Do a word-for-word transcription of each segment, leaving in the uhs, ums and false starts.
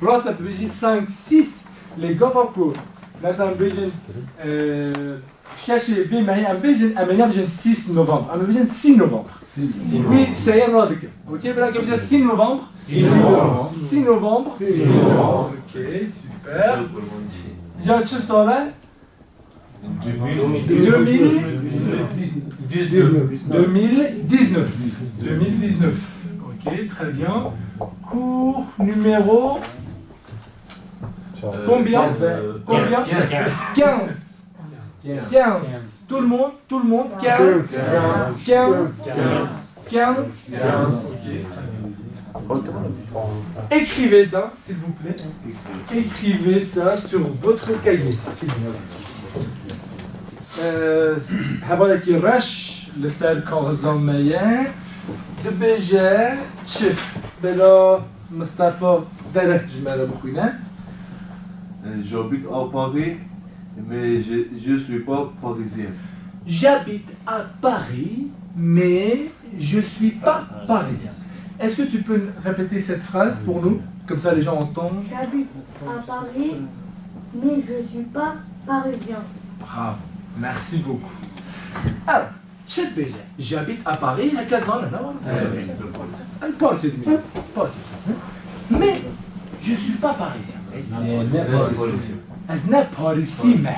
Rast e, tu bêjî cinq, six, lê gava ku, mesela, em bêjin, e, şeşê vê mehê em bêjin, em ê nebêjin six novembre, em ê bêjin six novembre. Wî seyr radikin. Okey, belê ke bêje six novembre. Six novembre. Six novembre. Six novembre. Okey, super. Ya çi sal e? Deux mille dix-neuf. Deux mille dix-neuf. Deux mille dix-neuf. Ok, très bien. Cours numéro combien ? Combien ? Quinze. Quinze. Tout le monde, tout le monde. Quinze. Quinze. Quinze. Quinze. Ok, très bien. Écrivez ça, s'il vous plaît. Écrivez ça sur votre cahier, s'il vous plaît. Ee, hevalekî reş li ser kaxizan me ye. Dibêje çi? Bela Mistefa Dere ji me re bixwîne. J'habite à Paris, mais je, je suis pas parisien. J'habite à Paris, mais je suis pas parisien. Est-ce que tu peux répéter cette phrase pour nous ? Comme ça, les gens entendent. J'habite à Paris, mais je suis pas parisien. Bravo. Merci beaucoup. Alors, çi dibêje? J'habite à Paris, herkes zane, ne var? Evet. Em Parisê dimînin. Parisê dimînin. Mais je suis pas parisien. Ne, ne Parisî. Ez ne Parisî me.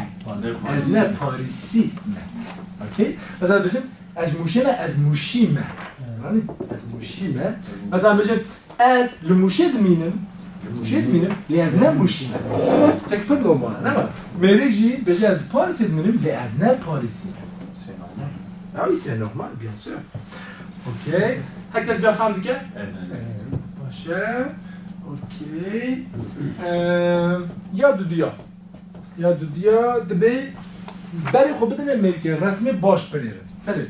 Ez ne Parisî me. Okey? Mesela dibêjim, ez ji Mûşê me, ez Mûşî me. Yanî, ez Mûşî me. Mesela dibêjim, ez li Mûşê dimînim. Li Mûşê dimînim. Lê ez ne Mûşî me. Tek pir normal e, ne var? Mêrik jî dibêje, ez Parisê dimînim, lê ez ne Parisî me. C'est normal. Ah oui, c'est normal, bien sûr. Okey. Herkes vê fehm dike? Evet. Baş e. Okey. Ee, ya dudiya. Ya dudiya dibê berê xwe bidine mêrikê, resmê baş binêrin. Belê.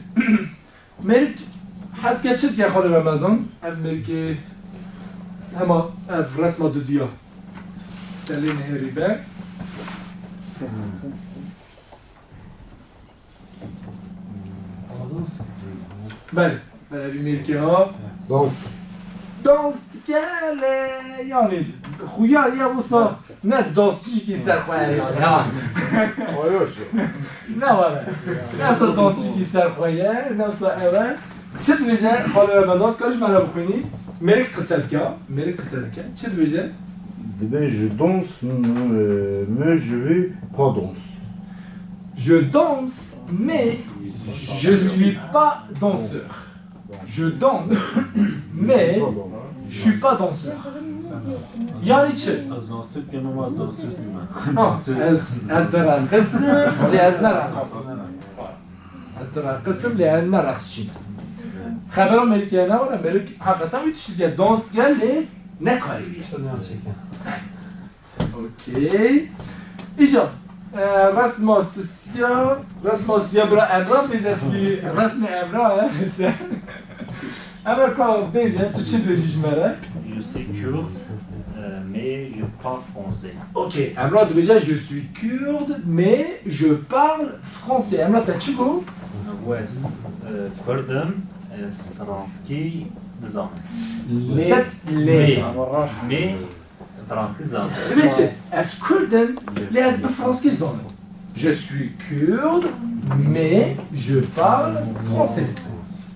Mêrik hez dike çi dike xalê Remezan? Ev mêrikê hema ev resma dudiya. Te lê nihêrî be. Belê, belê, vî mêrikê ha. Dans. Dans dike lê, yanî, xuya ye wisa ne dansçîkî ser xwe ye yanî, ha. Ayo jî. Ne were. Ne wisa dansçîkî ser xwe ye, ne wisa ew e. Çi dibêje xalê Remezan, dikare ji me re bixwînî? Mêrik qise dike, mêrik qise dike. Çi dibêje? Dibê, je danse, euh, mais je vais pas danser. Je danse, mais je suis pas danseur. Je danse, mais je suis pas danseur. Yanî çi? Ez dansçî dikim, ama ez dansçî nîme. Ha, ez, ez direqisim, lê ez ne reqasçî me. Ez direqisim, lê ez ne reqasçî me. Xebera mêrikê ne were, mêrik heqeten wî tiştî dike, dans dike, lê ne karê wî ye. Okey. Îja, e, resma sisiya, resma sisiya bira Emrah bêje, çikî resmê Emrah e, mesela. Emrah, ka bêje, tu çi dibêjî ji me re? Je suis kurde, euh, mais je parle français. Okey, Emrah dibêje, je suis kurde, mais je parle français. Emrah, te çi got? Wes, euh, kurd im, ez franskî dizanim. Lê, lê. Mais, mais, Franskî zanim. Dibê çi? Ez kurd im, lê ez bi franskî zanim. Je suis kurde, mais je parle français.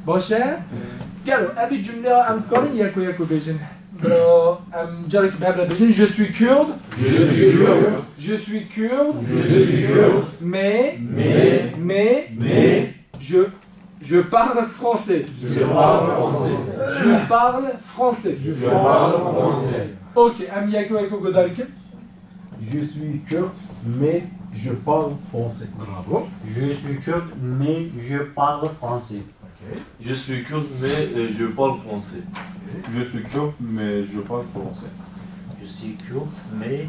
Baş e? Gelo, evî cumleya em dikarin yeko yeko bêjin? Bira, em carekî bi hev re bêjin. Je suis kurde. Je suis kurde. Je suis kurde. Je suis kurde. Mais, mais, mais, mais, je Je parle français. Je parle français. Je parle français. Je parle français. Ok, em yeko yeko guhdar bikin. Je suis kurde, mais je parle français. Bravo. Je suis kurde, mais je parle français. Ok. Je suis kurde, mais, euh, je parle français. Ok. Je suis kurde, mais je parle français. Je suis kurde, mais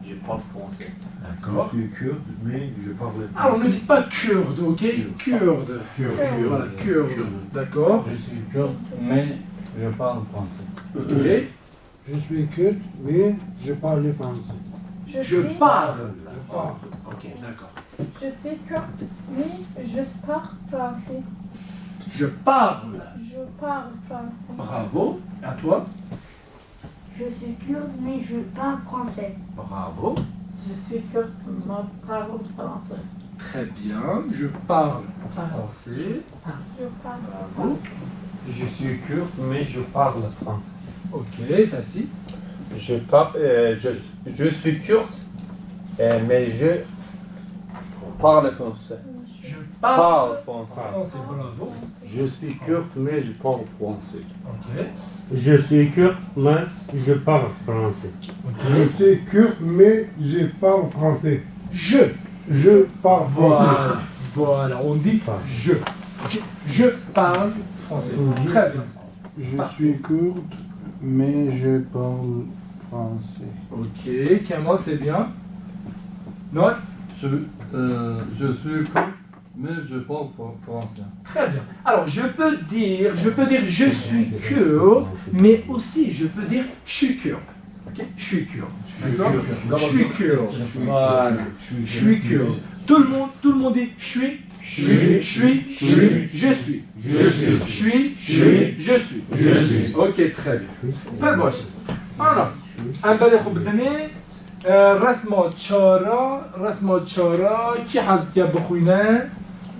je parle français. D'accord. Je suis kurde, mais je parle français. Alors, ne dites pas kurde, ok ? Kurde. Kurde. Kurde. Voilà, kurde. Kurde. D'accord. Je suis kurde, mais je parle français. Ok. Je suis kurde, mais je parle français. Je parle. Je parle. Ok, d'accord. Je suis kurde, mais je parle français. Je parle. Je parle français. Bravo. À toi. Je suis kurde, mais je parle français. Bravo. Je suis kurde, mais je parle français. Très bien, je parle français. Je parle. Bravo. Je suis kurde, mais je parle français. Ok, facile. Je par-, euh, je, je suis kurde, euh, mais je parle français. Je parle français. Français, bravo. Je suis kurde, mais je parle français. Ok. Je suis kurde, mais je parle français. Ok. Je suis kurde, mais je parle français. Je. Je parle français. Voilà. Voilà, on dit je. Ok. Je parle français. Très bien. Je suis kurde, mais je parle français. Ok, Kamal, c'est bien. Non ? Je, euh, je suis kurde, mais je parle fr-, français. Très bien. Alors, je peux dire, je peux dire je suis kurde, mais aussi je peux dire je suis kurde. Ok ? Je suis kurde. D'accord ? Je suis kurde. Voilà. Je suis kurde. Tout le monde, tout le monde dit je suis, je suis, je suis, je suis. Je suis. Je suis, je suis, je suis. Je suis. Ok, très bien. Pir baş. Ana, em berê xwe bidinê. E, resma çara, resma çara, kî hez dike bixwîne?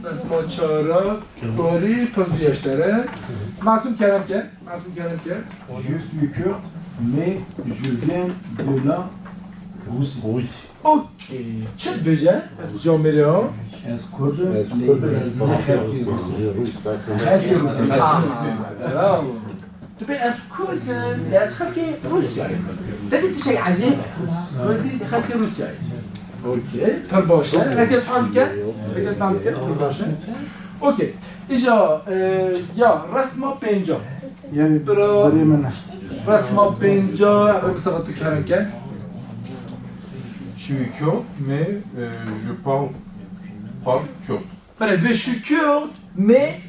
Resma çara, tarî, tazû yeştere. Masûm kerem ke, Masûm kerem ke. Je suis kurde, mais je viens de la Russie. Ok, çi dibêje? Camêrê ha? Ez kurd im, lê ez ne xelkê Rûsya. Xelkê Rûsya. Ah, bravo. Tu bê ez kurd im, lê ez xelkê Rûsyayê. Te dî tiştek ecêb e. Kurdî lê xelkê Rûsyayê. Okey, pir baş e. Herkes fehm dike? Herkes fehm dike? Pir baş e. Okey. Îja, e, ya resma pênca. Yani bira, birê min. Resma pênca, ev Mustafa tu kerem ke. Je suis kurde, mais, euh, je parle pas kurde. Bira, je suis kurde, mais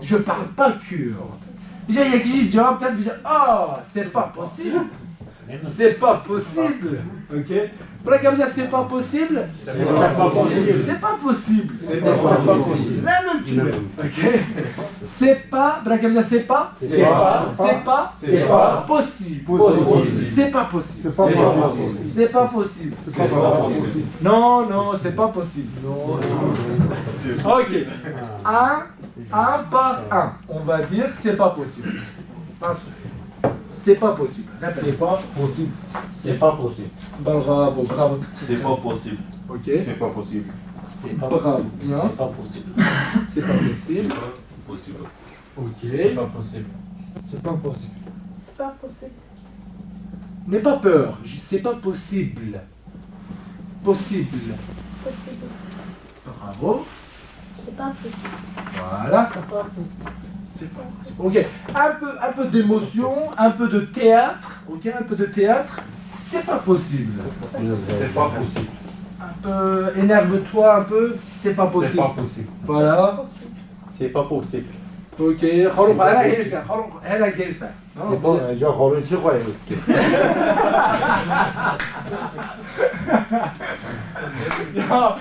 je parle pas kurde. Îja yek jî cevap te dibêje, ah, c'est pas possible. C'est pas possible. Ok. Bira, ke bêje, c'est pas possible. C'est pas possible. C'est pas possible. C'est pas possible. La même chose. Ok. C'est pas, bira, ke bêje, c'est pas. C'est pas. C'est pas. C'est pas possible. Possible. C'est pas possible. C'est pas possible. C'est pas possible. C'est pas possible. Non, non, c'est pas possible. Non. Ok. Un, un par un. On va dire, c'est pas possible. Parce que c'est pas possible. Répète. C'est pas possible. C'est pas possible. Bravo, bravo. C'est pas possible. Ok. C'est pas possible. C'est pas, bravo. Bien. C'est pas possible. C'est pas possible. C'est pas possible. Ok. C'est pas possible. C'est pas possible. C'est pas possible. N'aie pas peur. Je, c'est pas possible. Possible. Possible. Bravo. C'est pas possible. Voilà. C'est pas possible. C'est pas possible. Ok. Un peu, un peu d'émotion, un peu de théâtre. Ok, un peu de théâtre. C'est pas possible. C'est pas possible. Un peu, énerve-toi un peu. C'est pas possible. C'est pas possible. Voilà. C'est pas possible. Ok. Xalû, hela hêrs e. Xalû, hela hêrs e. C'est pas, euh, genre, on le dit, ouais, parce que... Ya.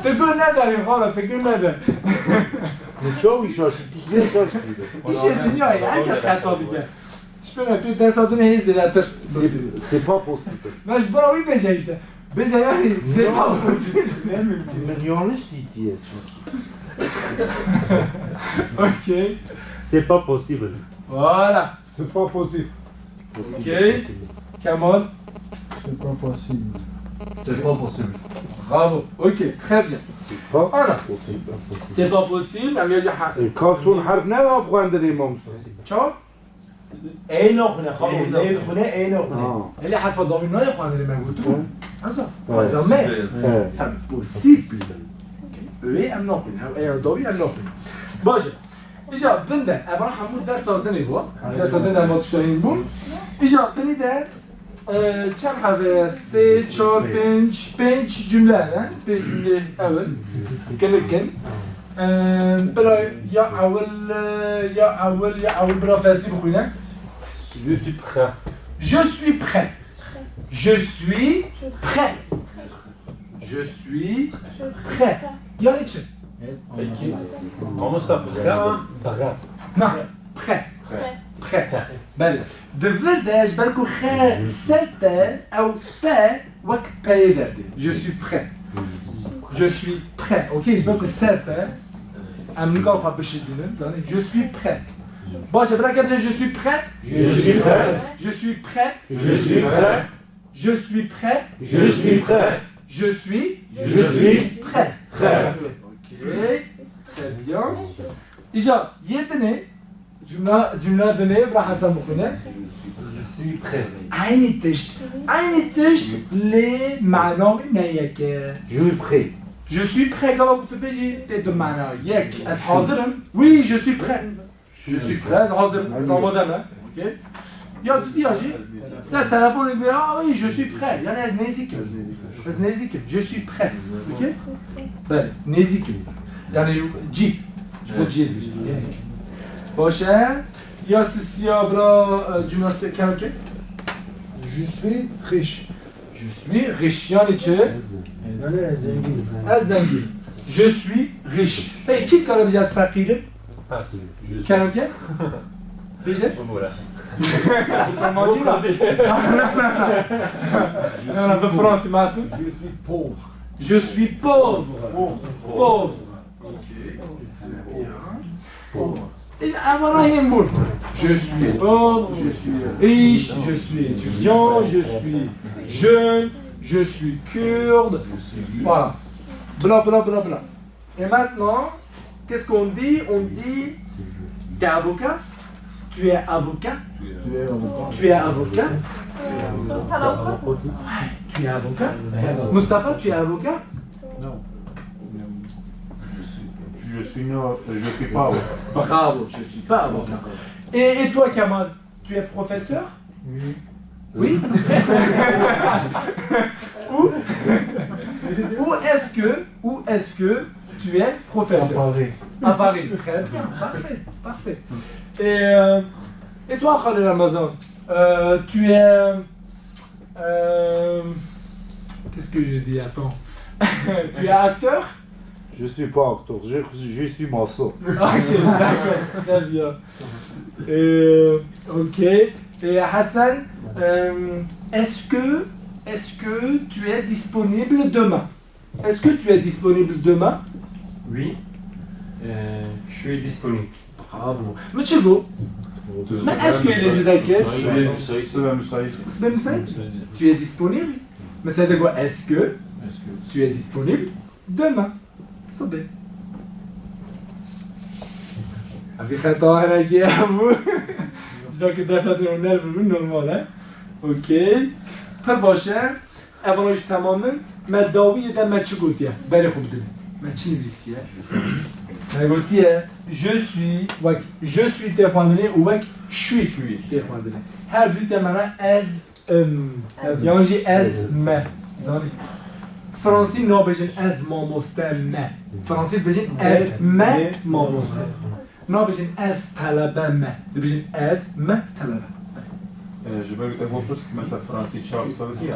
Te gul nede, xala, te gul nede. Ne çawi şaşî, tikre şaşî. Îşê dinyayê, herkes xeta dike. Ji pê ve tu dersa din hê zêdetir. C'est, c'est pas possible. Ben ji bo wî bêje îşte. Bêje yani, c'est pas possible. Ne mümkün. Min yanlış dîtiye çünkü. Ok. C'est pas possible. Voilà. C'est pas possible. Ok. Kemal. C'est pas possible. C'est pas possible. Bravo. Ok, très bien. C'est pas possible. C'est pas possible. Em yê jî ha- E, ka son herf ne ya xwendirê mamoste? Çawa? Ê naxwine, xalo, ê naxwine, ê naxwine. Ha. Elê herfa dawî nayê xwanirê me gotibû. Hı. Eza, evet, xweda me. Evet. Tabii, possible. Öê em naxwine, ew ê dawî em naxwine. Baş e. Îja bin de, ev hemû dersa dinê bû. Dersa dinê em tiştahîn bûn. Îja binî de, e, çend heve? Sê, çar, pênc, pênc cümle hene. Pênc cümle ew in. Kinik in. E, bira ya ewil, e, ya ewil, ya ewil bira Felsî bixwîne. Je suis prêt. Je suis prêt. Je suis prêt. Je suis prêt. Yani çi? Peki. Mamosta, prêt an bixet? Na, prêt. Prêt. Prêt. Belê. Di vir de ji ber ku xe ser te ew P wek P'yê derdê. Je suis prêt. Je suis prêt. Ok, ji ber ku ser te em nika xwe bişidînin. Zanî, je suis prêt. Baş e, bira kevin, je suis prêt. Je suis prêt. Je suis prêt. Je suis prêt. Je suis prêt. Je suis prêt. Je suis Je suis prêt. Prêt. Ok. Très bien. Îca yê dinê, cümle, cümle dinê, bira Hesen bixwîne. Je suis prêt. Aynı tişt. Aynı tişt lê mana wî ne yek e. Je suis prêt. Je suis prêt, gava ku tu bêjî, tê du mana. Yek, ez hazir im. Oui, je suis prêt. Je suis prêt, ez hazir im, ez amade me. Ok. Ya dudî ya jî, ser telefonê dibê, ah oui, je suis prêt. Yani ez nêzîk im. Ez nêzîk im. Je suis prêt. Ok. Belê, nêzîk im. Yani cî. Ji bo cî dibêjim, nêzîk im. Baş e. Ya sisiya bira, e, cümlesi kevke. Je suis riche. Je suis riche. Yani çi? Yani ez zengîn im. Ez zengîn im. Je suis riche. Peki kî dikare bêje ez feqîr im? Kerem ke? Bêje? Bibore. Imajîna. Na, na, bi fransî masum. Je suis pauvre. Je suis pauvre. Pauvre. Pauvre. Ok. Très bien. Pauvre. Î, ev vana hên bûn. Je suis pauvre, je suis riche, je suis étudiant, je suis jeune, je suis kurde. Voilà. Bla, bla, bla, bla. Et maintenant, qu'est-ce qu'on dit? On dit, t'es avocat? Tu es avocat? Tu es avocat? Ouais, tu es avocat? Mustapha, tu es avocat? Non. Je suis, je suis non, je suis pas avocat. Bravo, je suis pas avocat. Et, et toi, Kamal, tu es professeur? Oui. Oui? Ou, ou est-ce que, ou est-ce que tu es professeur? À Paris. À Paris, très bien, parfait, parfait. Et, euh, et toi, Khalil Ramazan, euh, tu es, euh, qu'est-ce que je dis? Attends. Tu es acteur? Je suis pas acteur, je, je suis maçon. Ok, d'accord, très bien. Euh, ok. Et Hassan, euh, est-ce que, est-ce que tu es disponible demain? Est-ce que tu es disponible demain? Oui, euh, je suis disponible. Bravo. Mais tu veux? Mais est-ce que les éduqués? Sibe müsait. Sibe müsait? Tu es disponible? Mais c'est de quoi? Est-ce que tu es disponible demain? Sibê. Evî xeta hinekî hebû. Ji ber ku dersa te hûner bibin normal e. Okey. Pir baş e. Ev ana jî temam in. Me dawiyê de me çi gotiye? Berê xwe bidin. Me çi nivîsiye? Me gotiye, je suis, wek je suis tê xwendinê û wek je suis tê xwendinê. Her du tê mena ez Im, ez, yan jî ez me. Zanî. Fransî nabêjin ez mamoste me. Fransî dibêjin ez me mamoste. Nabêjin ez telebe me. Dibêjin ez me telebe. E, ji ber ku te got, mesela Fransî çar sal diye.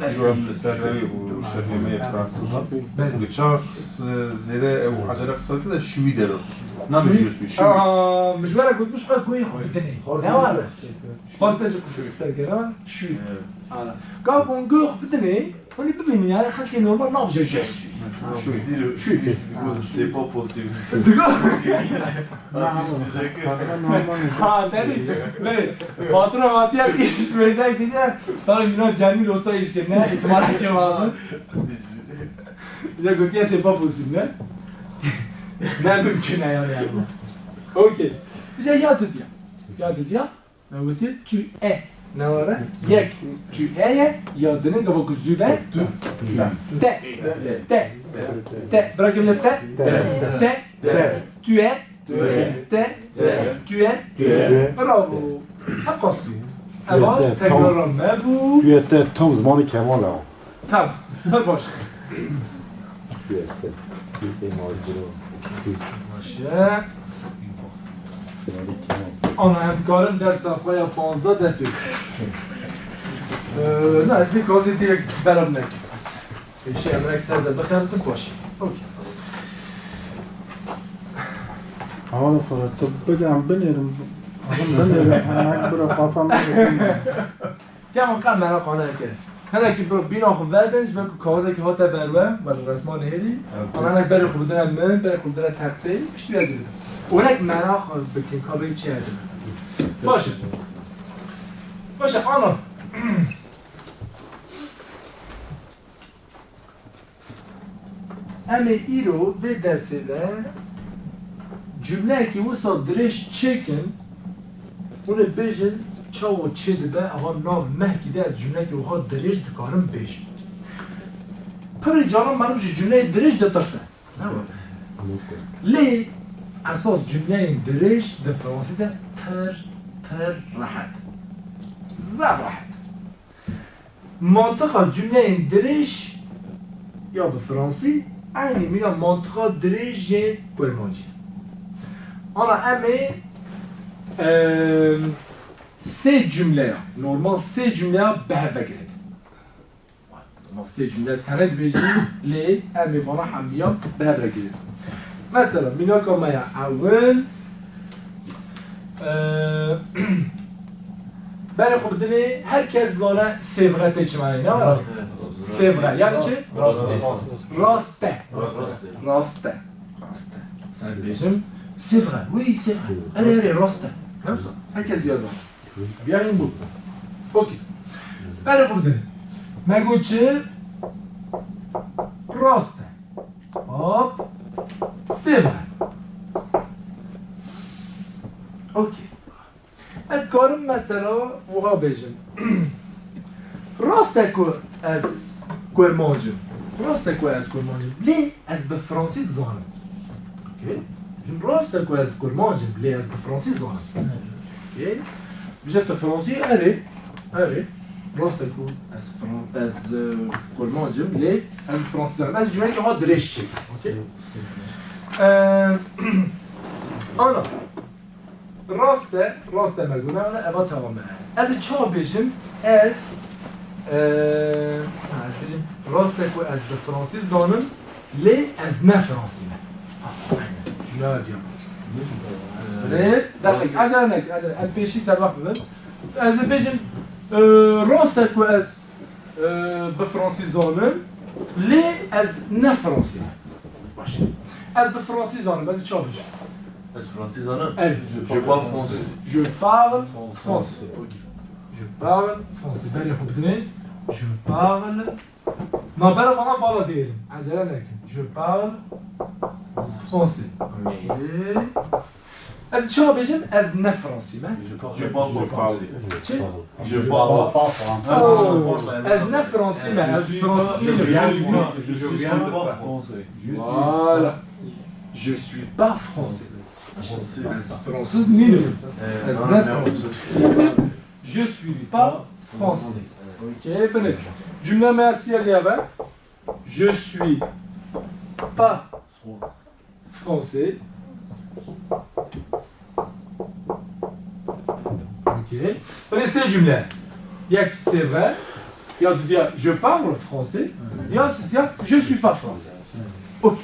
Ji em li ser rewî û şefê me yê Fransız. Belê. Çar s-, zêde ew hederek sal de şuî dero. Nabêjin je suis, şuî. Aa, min ji we re gotmiş, xwe goyê xwe bidinê. Ne were? Xwest te ji qisê qisê kir, ha? Şû. Evet. Ana. Ka ku gox bidinê, hûn ê bibînin, yani xelkê normal nabêje je suis. Şû. Şû. C'est pas possible. Digo. Ha, dedi. Belê. Fatura hatiye iş mêze gidiye. Tabii bina Cemil Usta iş kirine. İhtimal ki lazım. Ya gotiye c'est pas possible, ne? Ne mümkün yani. Okey. Bize ya dedi ya. Ya dedi ya. Me wê tu es. Ne were? Yek. Tu es ye, ya dinê gava ku zû be. Te. Te. Te. Bira kevin te. Te. Tu es. Te. Tu es. Bravo. Heqas. Eva tekrara me bû. Tu es te tam zimanê Kemal e. Tamam. Pir baş. Baş e. Ana, em dikarin dersa xwe ya panzdeh dest pê bikin. Ee, na, ez vê gazê direkt belav nekim. Êşê em rek ser de bixebitin baş. Okey. Heval Ferhat, tu bide em binêrin. Bira, kafam. Kemal, qe meraq neke. Hinekî bira bîna xwe vedin, ji ber ku kaxizekî hate ber we, were resma nêrî. An hinek berê xwe bidine min, berê xwe bidine textê, piştî ez ê bidim. Û hinek meraq bikin, ka bê çi hebe. Baş e. Baş e, ana. Em ê îro vê dersê de cumleyekî wisa dirêj çêkin, hûn ê bêjin, çawa çêdibe, ava nav mehkî de ez cumleyekî wiha dirêj dikarim bêjim. Pirî caran meriv ji cumleyê dirêj ditirse. Ne were? Lê esas cumleyên dirêj di fransî de pir, pir rehet. Zaf rehet. Mantiqa cumleyên dirêj ya bi fransî eynî mîna mantiqa dirêj yên kurmancî. Ana em ê, em, sê cumleya, normal sê cumleya bi hev ve girêdin. Normal sê cumle tenê dibêjî, lê em ê vana hemiya bi hev re girêdin. Mesela, mînaka me ya ewil, e, berê xwe bidinê, her kes zane c'est vrai tê çi manayê ne? Rast. C'est vrai. Yani çi? Rast. Rast e. Rast e. Rast e. Rast e. Sen dibêjim, c'est vrai. Oui, c'est vrai. Erê, erê, rast e. Ne wisa? Her kes ya zane. Biya hîn bû. Okey. Berê xwe bidin. Me got çi? Rast e. Hop. C'est vrai. Okey. Ez dikarim mesela wiha bêjim. Rast e ku ez kurmanc im. Rast e ku ez kurmanc im. Lê ez bi fransî dizanim. Okey. Jin rast e ku ez kurmanc im, lê ez bi fransî zanim. Okey. Bije tu fransî, erê. Erê. Rast e ku ez Fran-, ez, e, kurmanc im, lê ez bi fransî zanim. Ez cumleyekê ha dirêj çêkim. Okey. E, ana. Rast e, rast e me got, ne, eva tamam e. Ez ê çawa bêjim? Ez, e, ha, ez bêjim, rast e ku ez bi fransî zanim, lê ez ne fransî me. Ha, aynen. Cümle diya. Rê, deqek, acele nek, acele. Em pêşî serwext bibin. Ez ê bêjim, e, rast e ku ez Ee, bi fransî zanim, lê ez ne fransî me. Baş. Ez bi fransî zanim, ez ê çawa bêjim? Ez fransî zanim. Evet. Je parle français. Je parle français. Ok. Je parle français. Berê xwe bidinê. Je parle. Na, berê vana vala diyelim. Acele nekin. Je parle français. Ok. Ez çawa bêjim? Ez ne fransî me. Je parle pas français. Çi? Je parle pas français. Oh, ez ne fransî me, ez fransî me. Je suis pas, je suis pas français. Voilà. Je suis pas français. Ez fransî nînim. Ez ne fransî. Je suis pas français. Ok, bine. Cümle mersiye cevap. Je suis pas français. Ok. Belê sê cümle. Yek, c'est vrai. Ya dudiya, je parle français. Ya sisiya, je suis pas français. Ok.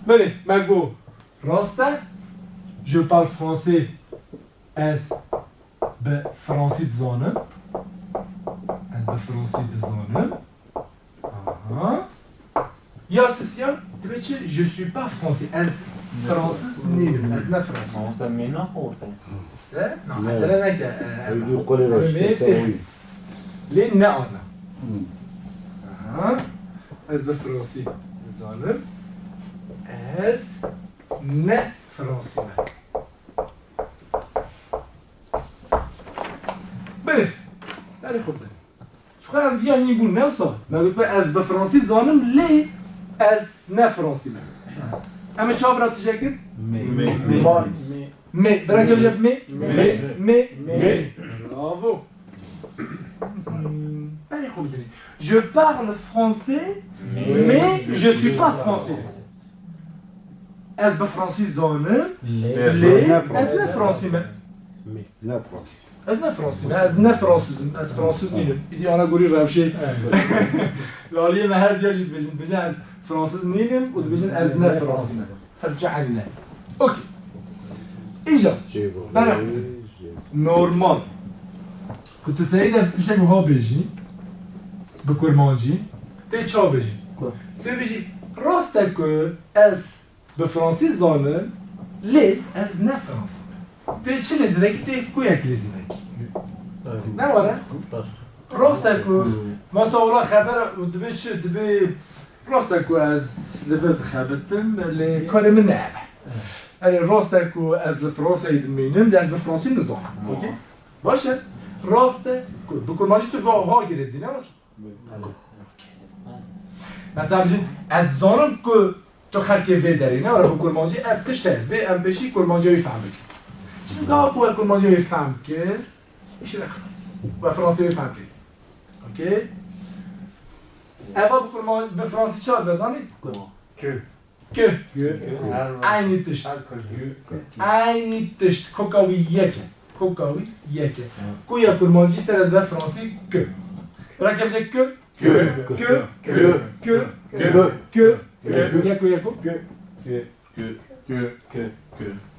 Belê, me got, rast e. Je parle français. Ez bi fransî dizanim. Ez bi fransî dizanim. Aha. Ya sisiya, dibe çi? Je suis pas français. Ez fransız nînim. Ez ne fransız. Ama sen meyna orada. Se? Na, ne? Acele neke. E, e, Öldüğü kole e, başta e, sen oyun. Lê ne ana. Hı. Aha. Ez bi fransî dizanim. Ez ne fransî me. Belê. Belê xwe bidin. Çiqas em viya nî bûn, ne wisa? Me got, ez bi fransî zanim, lê ez ne fransî me. Em ê çav re tije kin? Me. Me. Me. Me. Me. Bira kevce me. Me. Me. Me. Me. Bravo. Hmm, belê xwe bidinê. Je parle français, mais je suis pas français. Ez bi fransî zanim, lê ez ne fransî me. Ne fransî. Ez ne fransî me, ez ne fransuz im, ez fransuz nînim. Îdî ana gorî rewşê. Li aliyê me her diya jî dibêjin. Dibêjin ez fransuz nînim û dibêjin ez ne fransî me. Her diçe herî ne. Okey. Îja, berek bidin. Normal. Ku tu serî de tiştek wiha bêjî, bi kurmancî, tê çawa bêjî? Ku? Tu bêjî, rast e ku ez bi fransî zanim, lê ez ne fransî me. Tu yê çi lê zêdekî, tu yê ku yek lê zêdekî? Evet. Ne were? Baş. Rast e ku, hmm, mesela wala xeber û dibê çi, dibê rast e ku ez li vir dixebitim, lê karê min ne ev e. Evet. Erê, rast e ku ez li Fransayê dimînim, lê ez bi fransî nizanim. Tamam. Okey? Baş e. Rast e ku, bi kurmancî tu va-, ha girê dî, ne were? Mesela bijin, ez zanim ku tu xelkê vê derê ne, were bi kurmancî ev tişt e, vê em pêşî kurmanciya wî fehm bikin. Çimka ku we kurmanciya wî fehm kir, îşê we xelas. We fransî wî fehm kir. Okey? Eva bi kurman-, bi fransî çi dibe zanî? Ku. Ku. Ku. Ku. Her Aynî tişt. Her ku. Ku. Aynî tişt. Koka wî yek e. Koka wî yek e. Ku ya kurmancî te re dibe fransî ku. Bira ke bêje ku. Ku. Ku. Ku. Ku. Ku. Ku. Yek û yek û. Ku. Ku. Ku. Ku. Ku.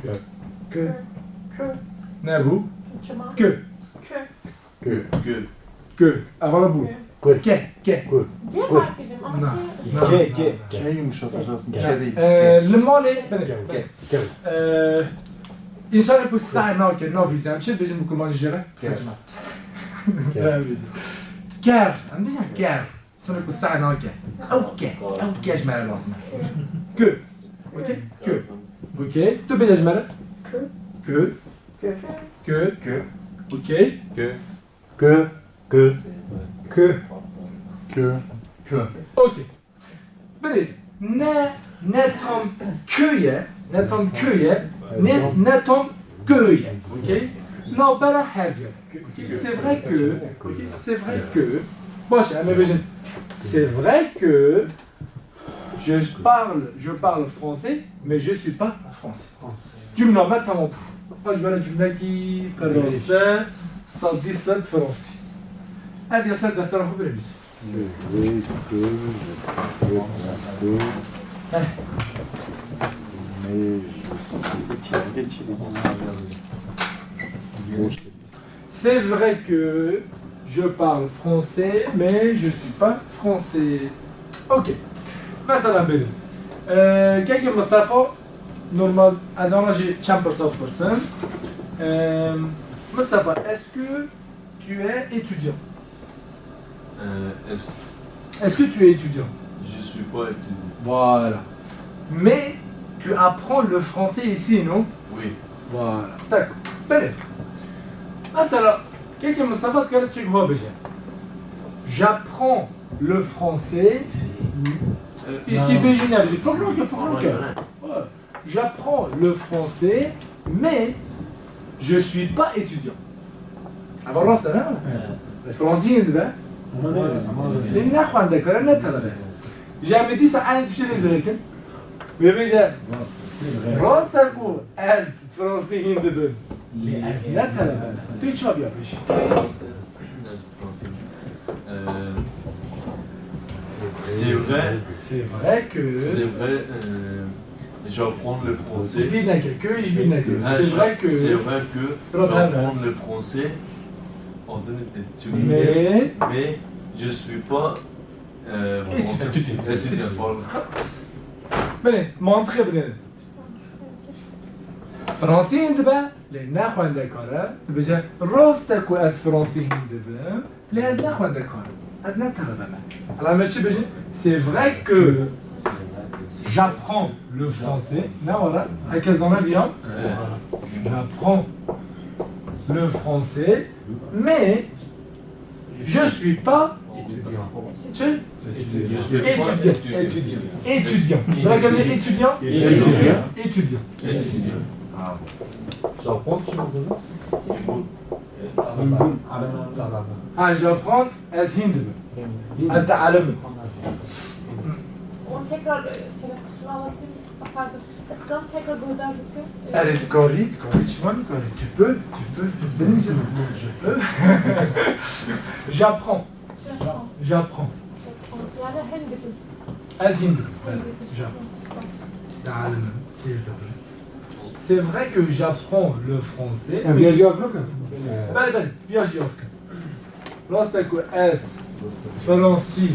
Ku. Ku. Ku. Nebû. Çima? Ku. Ku. Ku. Ku. Ku. Evala bû. Ku. Ke, ke. Ku. G Ku. Fark ettim ama Na, ke. na, Ke, na, ke. na. Ke yumuşatacaksın. Ke. Ke değil. Ee, Ke. Li malê, bine. Ke. Ke. Ee, însanê ku seh nake, nabîze, em çi bêjin bi kurmancî jê re? Ke. Seçmat. Ke. Em bêjin. Ker. Em bêjin ker. Sene ku seh nake. Ew ke. Ew ke ji me re lazim e. Ku. Okey? Ku. Okey. Tu bêje ji me re. Ku. Ku. Ku. Ku. Ku. Okey. Ku. Ku. Ku. Ku. Ku. Ku. Okey. Binê, ne, ne tam kö ye, ne tam kö ye, ne, ne tam kö ye. Okey? Navbera her diyor. Okey? C'est vrai que, okey? C'est vrai que, baş, em ê bêjin, c'est vrai que je parle, je parle français, mais je suis pas français. Cümle me tamam. Baş, bana cümlekî qirase, sedî sed fransî. Ev ya ser deftera xwe binivîs. C'est vrai que je suis français, mais je suis C'est vrai que je parle français, mais je suis pas français. Ok. Mesela benim. Ee, keke Mustafa, normal, ez ana jî çend pirsa bipirsim. Ee, Mustafa, est-ce que tu es étudiant? Euh, est-ce Est-ce que tu es étudiant? Je suis pas étudiant. Voilà. Mais tu apprends le français ici, non? Oui. Voilà. D'accord. Belê. Mesela, keke Mustafa dikare tiştek wiha bêje. J'apprends le français. Ici. Euh, ici, bêjî nebêjî. Faut que, faut que. Ouais. J'apprends le français, mais je suis pas étudiant. Eva rast e, ne? Evet. Fransî hîn dibe. Ama ne? Ama ne? Lê ne xwendekar e, ne telebe. Ji em ê dîsa eynî tiştê lê zêde kin. Wê bêje, rast e ku ez fransî hîn dibim. Lê ez ne telebe me. Tu çaviya pêşî. Français. Euh, c'est vrai. C'est vrai que C'est vrai, euh, j'apprends le français. Ji bîr neke, que ji bîr neke. Ah, C'est vrai que c'est vrai que Bravo. J'apprends le français. Mais Mais je suis pas, euh, Étudiant. Étudiant, pardon. Belê, mantiqê binêrin. Fransî hîn dibe, lê ne xwendekar e. Dibêje, rast e ku ez fransî hîn dibim, lê ez ne xwendekar im. Ez ne telebe me. Hela me çi bêjin? C'est vrai que j'apprends le français. Ne were? Heke zane viya? J'apprends le français, mais Je suis pas. Çi? Étudiant. Étudiant. Étudiant. Bırak önce étudiant. Étudiant. Étudiant. Étudiant. Bravo. Japon çi oldu? Ha, Japon, ez Hindim. Ez de alimim. Onu tekrar, e, telaffuzunu alabilir miyim? Pardon. Eskam tekrar buradan bitti. Erê, dikarî, dikarî, çima nikarî? Tu peux, tu peux, tu peux. Benim ismim. Tu peux. J'apprends. J'apprends. J'apprends. Yani hîn dibim. Ez hîn dibim. Hîn dibim. J'apprends. Spas. De alimim, fêr dibim. C'est vrai que j'apprends le français, Em mais viya je- jî yaz bikin. Belê, belê, viya jî yaz kin. Rast e ku ez fransî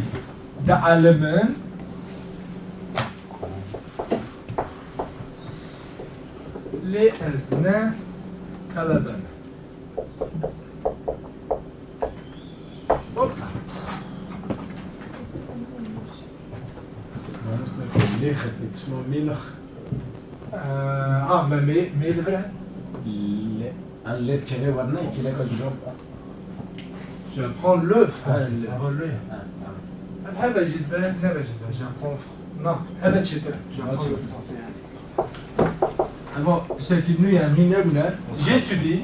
dielimin, lê ez ne telebe me. Hop. Mamoste, lê xiste, tişma mîna. Ee, ha, me, me, me li vir e? Le, an lê kevê wer ne, kêleka jî jab. J'apprends le français. Ha, le. Avant le. Ha, ha. Em hebe jî dibe, nebe jî dibe. J'apprends fr-, non, hebe çêtir. J'apprends le français yani. Ama tiştekî nû ye, em hîn nebûne. J'étudie.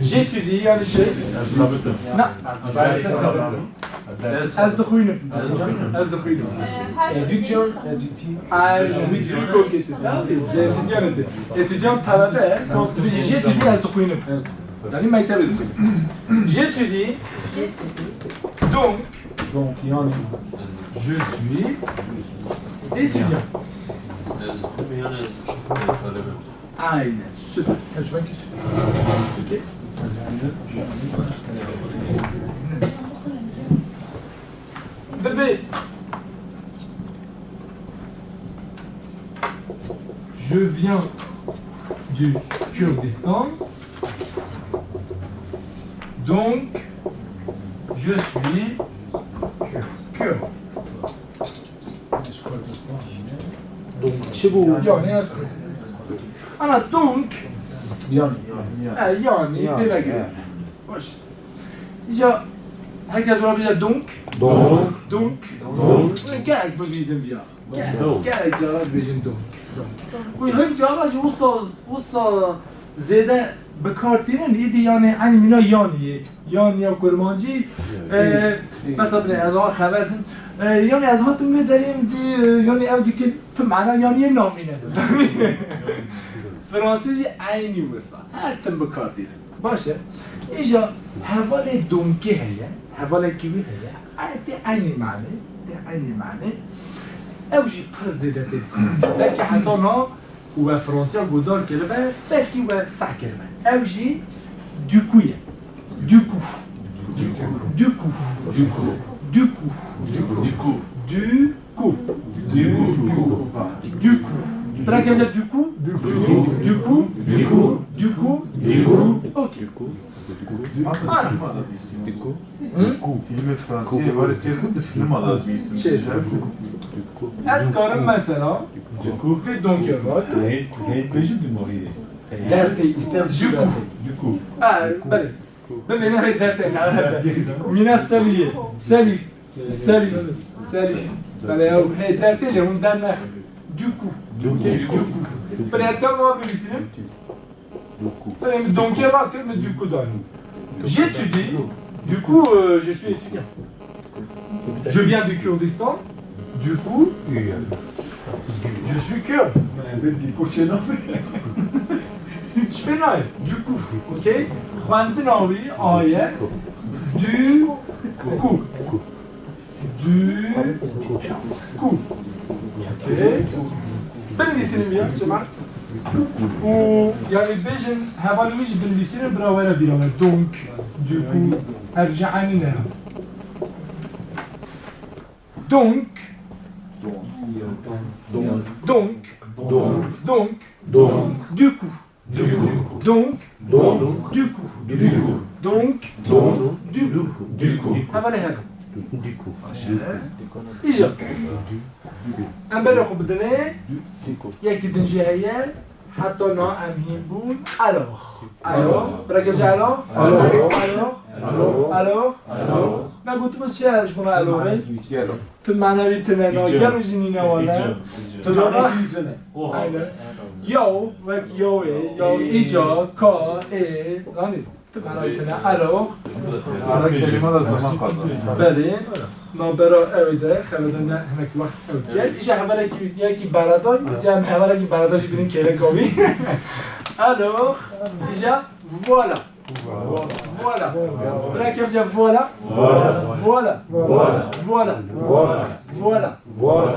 J'étudie yani çi? Ez xebitim. Na. Ez xebitim. Ez dixwînim. Ez dixwînim. Étudiant, étudiant. Ah, oui, oui, ok, c'est ça. J'ai étudié en été. Étudiant talebe, donc, j'étudie, ez dixwînim. Yani mektebe dixwînim. J'étudie. Donc, Donc, yani, je suis étudiant. Aynen, süper. Tercüme ki süper. Peki. Bébé. Je viens du Kurdistan. Donc, je suis kurde. Donc, çi bû? Yani, ana donc. Yani. E, yani, yani, bêne girê. Baş. Îca, heke dora bîle donc. Donc. Donc. Donc. Gelek bivîzin viya. Gelek, gelek cara dibêjin donc. Donc. Wî hin cara jî wisa, wisa zêde bi kar tînin, îdî yani eynî mîna yanî yê. Yan ya kurmancî, e, mesela bine ez ha xeber dim. E, yani ez hatim vê derê min dî, e, yani ev dikin tu mana yanî yê namîne. Fransêzî eynî wisa. Her tim bi kar tînin. Baş e. Îja hevalê donkê heye. Hevalekî wî heye. Ay, tê eynî manê. Tê eynî manê. Ew jî pir zêde tê bi kar. Belkî heta na ku we Fransiya guhdar kiribe, belkî we seh kiribe. Ew jî du coup ye. Du coup. Du coup. Du coup. Du coup. Du coup. Du coup. Du coup. Du coup. Du coup. Bira kevşe du coup. Du coup. Du coup. Du coup. Du coup. Du coup. Ok. Ana. Du coup. Hı? Filmê Fransî, Warê Sêxin di filma de dibîsim. Şey. Ez karim mesela. Du coup. Vê donkê vat. Hey, hey, bêjin du mari. Dertê îstem. Du coup. Du coup. Ha, belê. Bivêne vê dertê. Mîna Selî ye. Selî. Selî. Selî. Belê ew, hey, dertê lê hûn dernexin. Du coup. Du coup. Du coup. Belê ez karim wan bivîsînim. Du coup. Belê min donkê rakir, min du coup danî. J'étudie. Du coup, euh, je suis étudiant. Je viens du Kurdistan. Du coup, je suis kurde. Elbet du coup çênabe. Çênabe. Du coup, ok? Xwendina wî aye. Du coup. Du coup. Ok. Binivîsînim ya, cemaat. Û yani bêjin, hevalê wî jî binivîsînin, bira were bîra me. Donc, du coup, ev jî eynî ne? Donc, donc, donc, donc, donc, du coup. Du coup. Donc, donc, du coup. Du coup. Donc, donc, du coup. Du coup. Hevalê hev. Du coup. Îja. Em berê xwe bidinê. Yekî din jî heye. Heta na em hîn bûn. Alors. Alors. Bira kevşe alors. Alors. Alors. Alors. Alors. Alors. Me gotibû çi ji bona alors e? Tu manevî tune na, gelo jî nîne wale. Îca. Tu manevî tune. Aynen. Yaw, wek yawê, yaw, îca, ka, ê, zanî. Tu manevî tune. Alors. Ara kelîme de zaman kazanır. Belê. Navbera ew de, xevede ne hinek wext ew diker. Îca hevalekî, yekî bereda, îca em hevalekî bereda jî bînin kêleka wî. Alors, îca, voilà. Voilà. Bira kevşe voilà. Voilà. Voilà. Voilà. Voilà.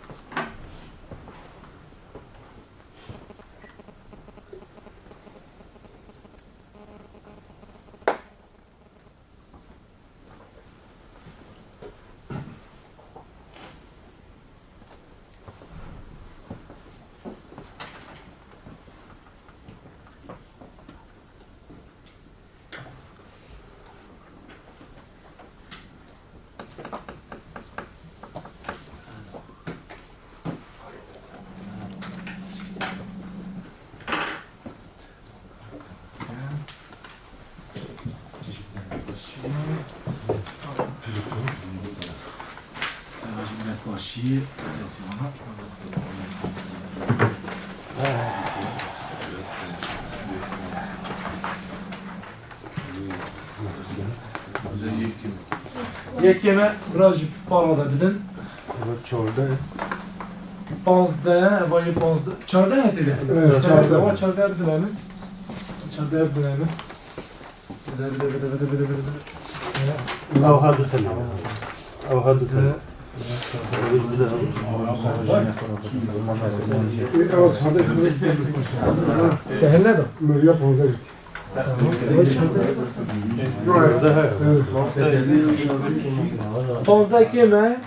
Şî. Yekê me, bira ji para de bidin. Çardeh. Panzdeh, eva yê panzdeh. Çardeh hete de. Evet, çardeh. Eva çardeh bidin abi. Çardeh bidin abi. Bide, bide, bide. Ew her du tene. Ew her du tene. Te helle de. Meriya panzdeh gitti. Panzdeh kêm e?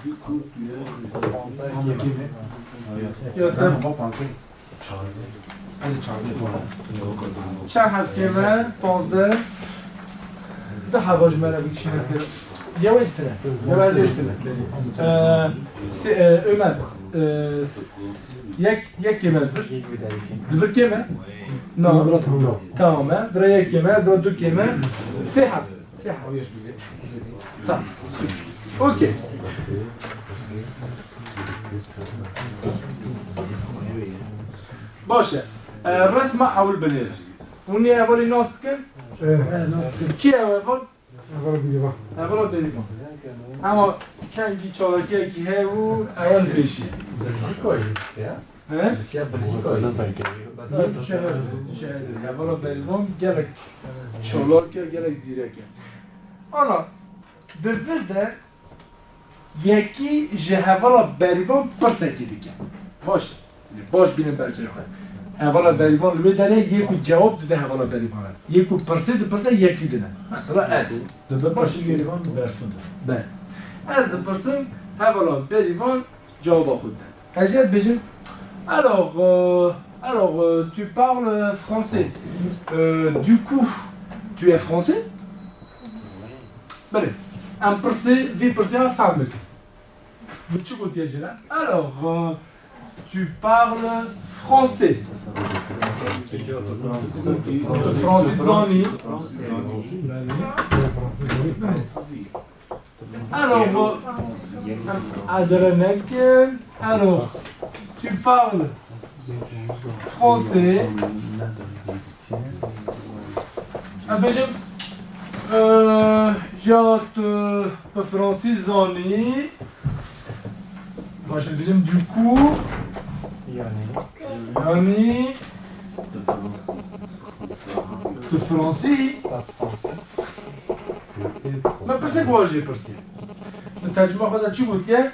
Ya te Çar heft kêm e? Panzdeh. Du heva ji me re bikişîne. Yewe ji tine. Yewe ji tine. Ee, si, e, Ömer. Ee, si, si, yek, yek kêm e. Di vir kêm e? Na. Tamam e. Bira yek kêm e, bira du kêm e. Sê heft. Sê heft. Tamam. Okey. Baş e. E, resma ewil binêre. Hûn ê hevalî nas dikin? Kî ye ew heval? Hevala Bêrîvan. Hevala Bêrîvan. Ema kengî çalakiyekî heye û ewan pêşî. Belçîka jî dike ya. He? Dike Belçîka jî. Belçîka. Hevala Bêrîvan gelek çalak e, gelek zîrek e. Ana, di vir de Yekî ji hevala Berîvan pirsekî dike. Baş e. Baş bînin berçê xwe. Hevala Berîvan li wê derê yê ku cewab dide hevala Berîvan e. Yê ku pirsê dipirse yekî dine. Mesela ez. Dibe baş Berîvan bersin. Be. Ez dipirsim, hevala Berîvan cewaba xwe dide. Ez jê dibêjim, alors, euh, alors, euh, tu parles français. Euh, du coup, tu es français? Belê. Em pirsê, vî pirsê ya fehm bikin. Min çi gotiye jê re? Alors, euh, tu parles français. Tu fransî zanî. Belê. Alors, euh, acele nekin. Alors, tu parles français. Em bêjin, euh, ya tu bi fransî zanî. Baş e, bêjim, du coup. Yani. Yani. Tu fransî? Me pirsek wa jê pirsiye. Min tercuma xwe de çi gotiye?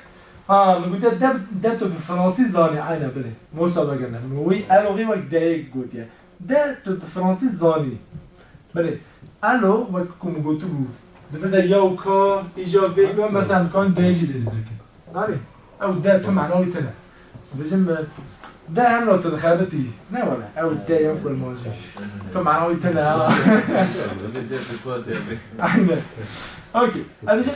Ha, min gotiye, de, de tu bi fransî zanî, aynen, belê. Mosa vegerne. Min wî eloxî wek deyê gotiye. De tu bi fransî zanî. Belê. Elo wek ku min gotibû, di vir de ya û ka, îja vê ka, mesela em dikarin de jî lê zêde kin. Anî? Ew de tu mena wî tune. Dibêjim, e, de hemla tu dixebitî. Ne wele, ew de ya kurmancî. Tu mena wî tune ha. Aynen. Okey. Ez dibêjim,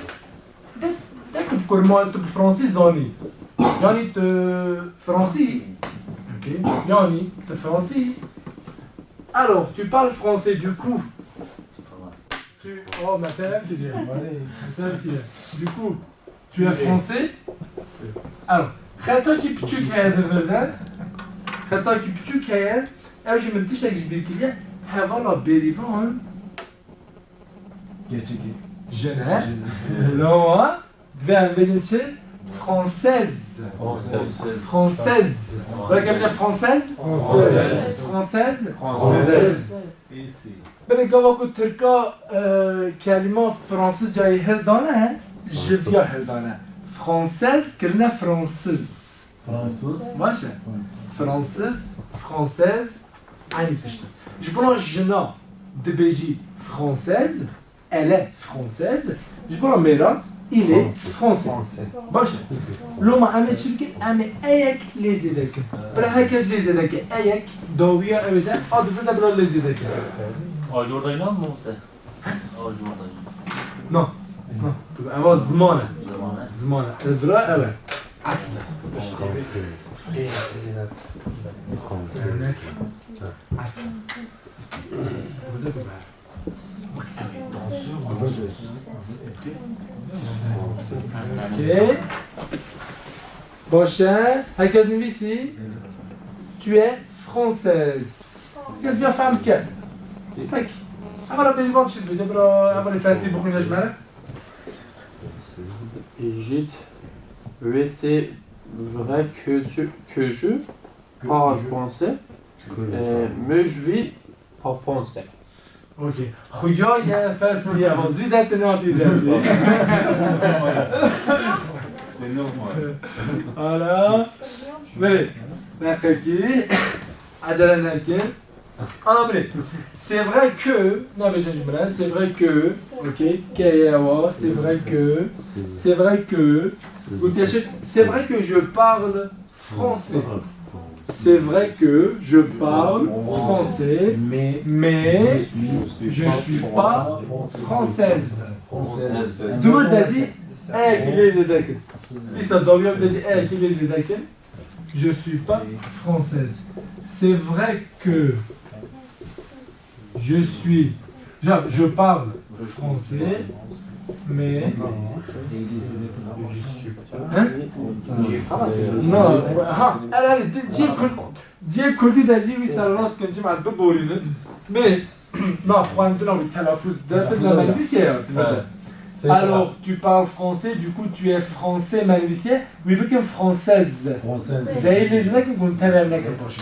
De, de tu bi kurma-, tu bi fransî zanî. Yani tu fransî. Okey. Yani tu fransî. Alors, tu parles français, du coup. Tu, oh, me te ev kiriye. Allez, me te ev kiriye. Du coup, tu es français. Alors, xetakî piçûk heye di vir de. Xetakî piçûk heye. Ew jî min tiştek ji bîr kiriye. Hevala Bêrîvan. Gerçekî. Jene. Jene. Lawa. Divê em bêjin çi? Française. Française. Française. Française. Belê gava ku tirka, e, kelîma fransizcayê hildane, ji viya hildane. Française kirine fransiz. Fransiz. Baş e. Fransiz, française, eynî tişt e. Ji bona jina dibêjî française, elle est française. Ji bona mêra, il est français. Baş e. Loma em ê çi bikin? Em ê eyek lê zêde bikin. Bila her kes lê zêde ke. Eyek, dawiya ew ê de, a di vir de bila lê zêde ke. Ajorda inan mı olsa? Ajorda. No. No. Eva ziman e. Ziman e. Ziman e. Vira ev e. Asl e. Asl e. Burada da var. Bak, ev e. Dansöz, dansöz. Okey. Okey. Baş e. Herkes nivîsî? Tu es française. Herkes ya fehm dike. Peki. Hevala bêvan çi dibêje? Bira hevalê fersî bixwîne ji me re. Jît. Oui, c'est vrai que je, que je parle français, euh, mais je vis pas français. Ok. Xuya ye fersî ye, ama zû de tine hatî destî. C'est normal. Hala. Belê. Neqekî. Acele nekin. Ana bile. C'est vrai que, nabêje ji min re, c'est vrai que, ok, ke ye wa, c'est vrai que, c'est vrai que, gotiye çi, c'est vrai que je parle français. C'est vrai que je parle français, mais je suis pas française. Dûr de jî, e, lê zêde kir. Dîsa dawiya bide jî, e, lê zêde kir. Je suis pas française. C'est vrai que je suis, je, je parle français, mais, hein? Non, ha, elle, elle, cihê Kur-, cihê Kurdî de jî wî serrast bikin, cima biborînin. Bê, Na xwendina wî telafûz de, bi, me nivîsiye ya, di vir de. Alors, tu parles français, du coup, tu es français, me nivîsiye, wî bikin française. Française. Zeyê lê zêde kin, ku min tevî nekin baş.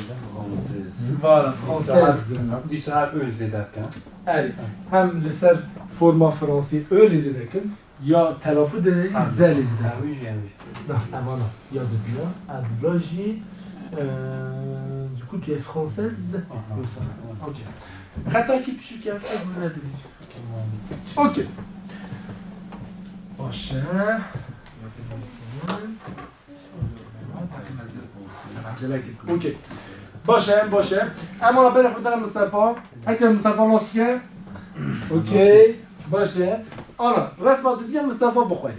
Voilà, française. Dîsa her ö zêde bikin. Erê, hem li ser forma fransî ö lê zêde kin, Ya telafûz de jî, ha, ze lê zêde. Ha, wî jî, em jî. Na, ev ana ya diduya, ev dula jî, e, du coup, tu es française? Aha. Yoksa? Aha. Okey. Xetakî piçûk e, ev ne dibî. Okey. Baş e. Acele et. Okey. Baş e, baş e. Em ana berê xwe dene Mistefa. Herkes Mistefa nas dike. Okey. Baş e. Ana, resma didiye Mistefa bixwe.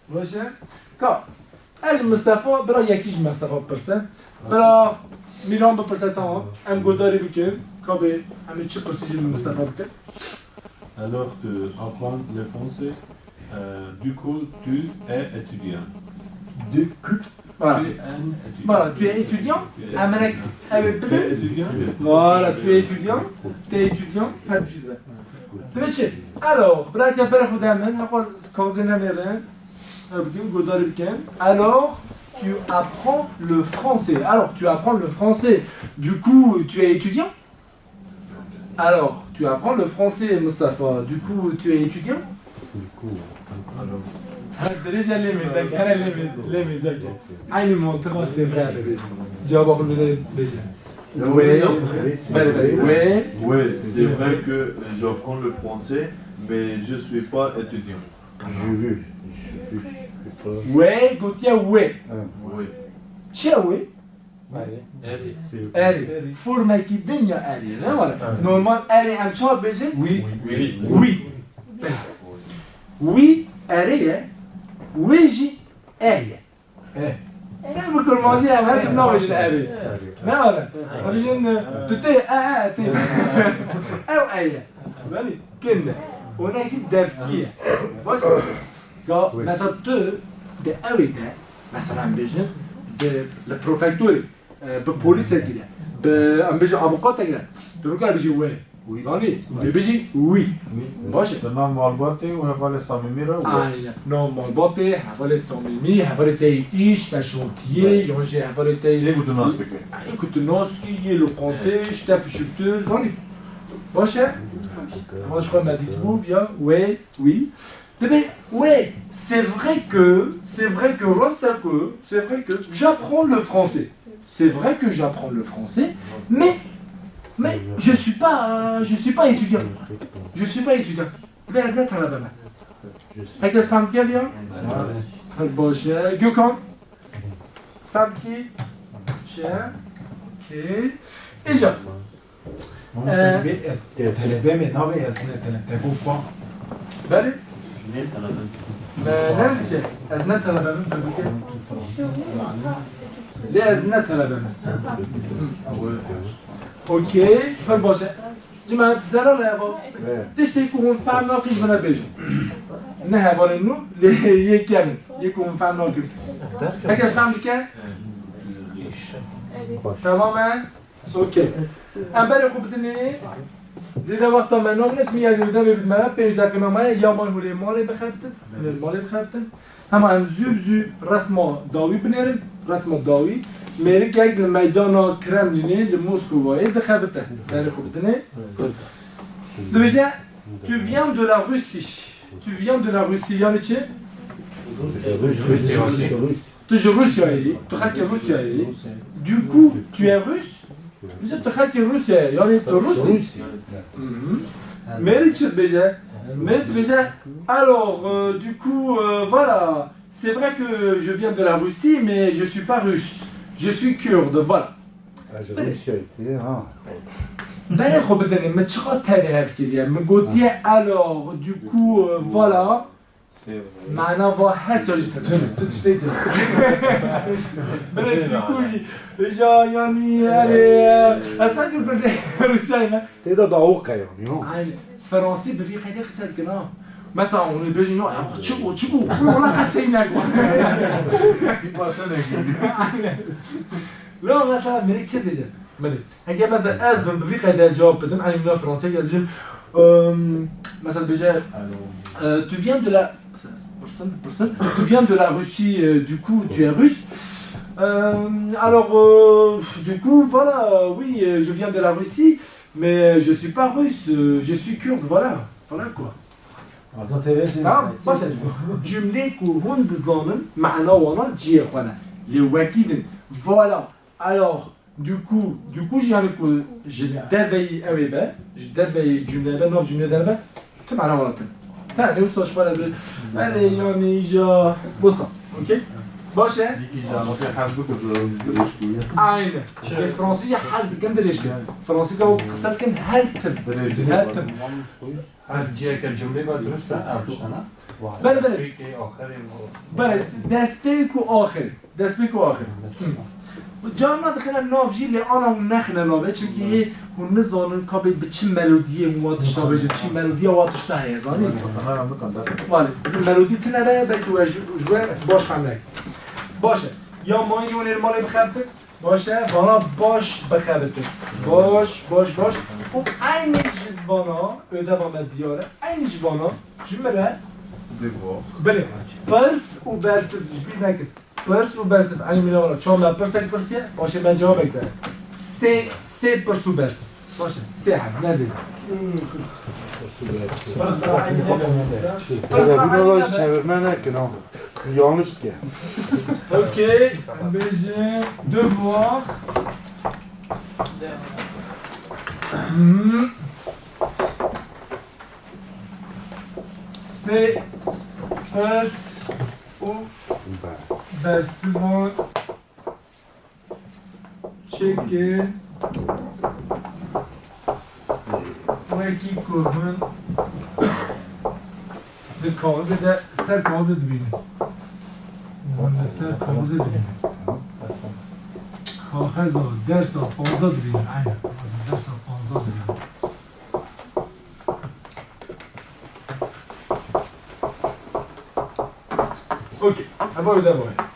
Baş e. Ka. Ez Mistefa, bira yekî ji Mistefa bipirse. Bira Mîran bipirse, tamam. Em guhdarî bikin. Ka bê, em ê çi pirsî ji Mistefa bikin? Alors, tu apprends le français. Euh, du coup, tu es étudiant. Du coup, voilà. Tu es un étudiant. Voilà, tu es étudiant. Tu es étudiant. Em nek, ew ê bibin. Tu es étudiant. Voilà, tu es étudiant. Tu es étudiant. Her bijî dibe. Dibe çi? Alors, bira ke berê xwe de min, heqal kazê nemêrin. Ew bikin, guhdarî bikin. Alors, tu apprends le français. Alors, tu apprends le français. Du coup, tu es étudiant. Alors, tu apprends le français, Mustafa. Du coup, tu es étudiant? Du coup, alors. Ha, dirêj e lê mêze, here lê mêze, lê mêze. Aynı mantık, c'est vrai. Cevabı bile bêje. Oui. Belê, belê. Oui. Oui, c'est vrai que j'apprends le français, mais je suis pas étudiant. Je veux. Je veux. Oui, gotiye oui. Oui. Çi ye oui? Erê. Erê. Formekî din ya erê, ne were? Evet. Normal erê em çawa bêjin? Wî. Wî. Wî. Wî erê ye, wê jî e ye. E. Ne bi kurmancî em her tim nabêjin erê. Erê. Ne were? Em bêjin, e, tu tê, e, e, tê. Ew e ye. Belê, kin e. Û ne jî devkî ye. Baş e? Ga, mesela tu di ewê de, mesela em bêjin, di, li prefekturê, e, bi polîsekî re, bi, em bêjin, avukateke re, tu nikare bêjî wê. Wî. Zanî? Wî. Dê bêjî wî. Wî. Baş e? Di nav malbatê û hevalê samîmî re wê. Aynen. Nav malbatê, hevalê samîmî, hevalê te yê îş, ser şantiyê, yan jî hevalê te yê, yê ku tu nas dikî. Yê ku tu nas dikî, yê lokantê, ji te piçûktir, zanî? Baş e? Hema ji xwe me dîtibû, viya wê, wî. Dibê, ouais, c'est vrai que, c'est vrai que, rast e ku, c'est vrai que j'apprends le français. C'est vrai que j'apprends le français, mais, mais je suis pas, je suis pas étudiant. Je suis pas étudiant. Dibê ez ne talebe me. Herkes fehm dike viya? Her baş e. Gökhan? Fehm dikî? Şey. Okey. Îca. Ama sen dibê ez telebe me, nabê ez ne tele-, te got pa. Belê. Ne talebe me? Me ne dibêje? Ez ne talebe me, te got. Lê ez ne talebe me. Okey, pir baş e. Cima, tu zerar e, eva. Evet. Tiştê ku hûn fehm nakin, ji min re bêjin. Ne hevalên nû, lê yê kevin. Yê ku min fehm nakin. Herkes fehm dike? Tamam e? Okey. Em berê xwe bidinê. Zêde wexta me namine, çimkî ez ê devê bidime, pênc deqîqe me maye, ya may hûn ê malê bixebitin, hûn ê malê bixebitin. Hema em zû bi zû resma dawî binêrin, resma dawî. Mêrikek li meydana Kremlînê li Moskovayê dixebite. Berê xwe bidinê. Dibêje, tu viens de la Russie. Tu viens de la Russie, yani çi? Rus, Rus, Rus. Tu ji Rûsyayê yî, tu xelkê Rûsyayê yî. Du coup, tu es russe? Bize tu xelkê Rûsyayê, yani tu Rus î. Rus î. Mhm. Mêrî çi dibêje? Mêrî dibêje, alors, euh, du coup, euh, voilà, c'est vrai que je viens de la Russie, mais je suis pas russe. Je suis kurde, voilà. Ez ji Rûsyayê, ha. Berê xwe bidinê, min çiqas tevî hev kiriye. Min gotiye, alors, du coup, euh, voilà. Mana va her ser ji te. Tu, tu tiştê tu. Bire tu ku jî. Ja, yani, erê, ez sanki Kurdê Rûsyayê me. Tê de dawok e yani, ha. Aynen. Fransî bi vî qeydê qise dikin, ha. Mesela, onu bêjin, ya, ya, çi bû, çi bû? Wala qet şey ne bû. Bir başa ne gülüyor. Aynen. La, mesela, Melek çi diyecek? Belê. Heke mesela ez bin bi vî qeydê cevap bidim, em ina Fransê gel bijin. Ehm, mesela bêje, euh, tu viens de la, pirsin, pirsin, tu viens de la Russie, euh, du coup, tu es russe. Euh, alors, euh, du coup, voilà, oui, euh, je viens de la Russie, mais, euh, je suis pas russe, euh, je suis kurde, voilà. Voilà quoi. Aslında T V şey. Tamam, başa. Cümleyê ku hûn dizanin, mana wana cihê xwe ne. Lê wekî din, voilà. Alors, du coup, du coup, jî yani ku ji derveyî ew ê be, ji derveyî cumleyê be, nav cumleyê derbe, tu mana wana tin. Tenê wisa ji xwe re bi, erê, yani, ja, wisa. Okey? Baş e? Dîkî ji anokê hez bikir, dirêj kiriye. Aynen. Lê Fransî jî hez dikin dirêj kin. Fransî ka qise dikin her tim. Dirêj. Her tim. Her ciheke cumlê be dirust e, ev tiştana. Belê, belê. Destpêkê, axirê, belê, destpêk û axirê. Destpêk û axirê. Hı. Carna dixine nav jî, lê ana hûn nexine navê, çimkî hûn nizanin ka bê bi çi melodiyê hûn wa tişta bêjin, çi melodiya wa tişta heye, zanî? Belê, bi melodî tine be, belkî we ji, ji we baş fehm neke. Baş e. Ya mayî jî hûn ê li malê bixebitin? Baş e, vana baş bixebitin. Baş, baş, baş. Û eynî ji vana, ödev me diyar e, eynî ji vana, ji min re. Devoir. Belê. Pirs û bersiv, ji bîr nekin. Pirs û bersiv, eynî min re vana. Çawa me pirsek pirsiye, paşê me cewabek de. Sê, sê pirs û bersiv. Baş e, sê herf, ne zêde. Hadi bunu da hiç çevirme nekin ha. Yanlış ki. Okey, em bêjin devoir. Hmm. Sê pirs û bersivan çêkin wekî ku hûn di kaxizê de ser kaxizê dibînin. Hûn li ser kaxizê dibînin. Kaxeza dersa panzdeh dibînin. Aynen. Kaxeza dersa panzdeh dibînin. Okey. Heba ödev var.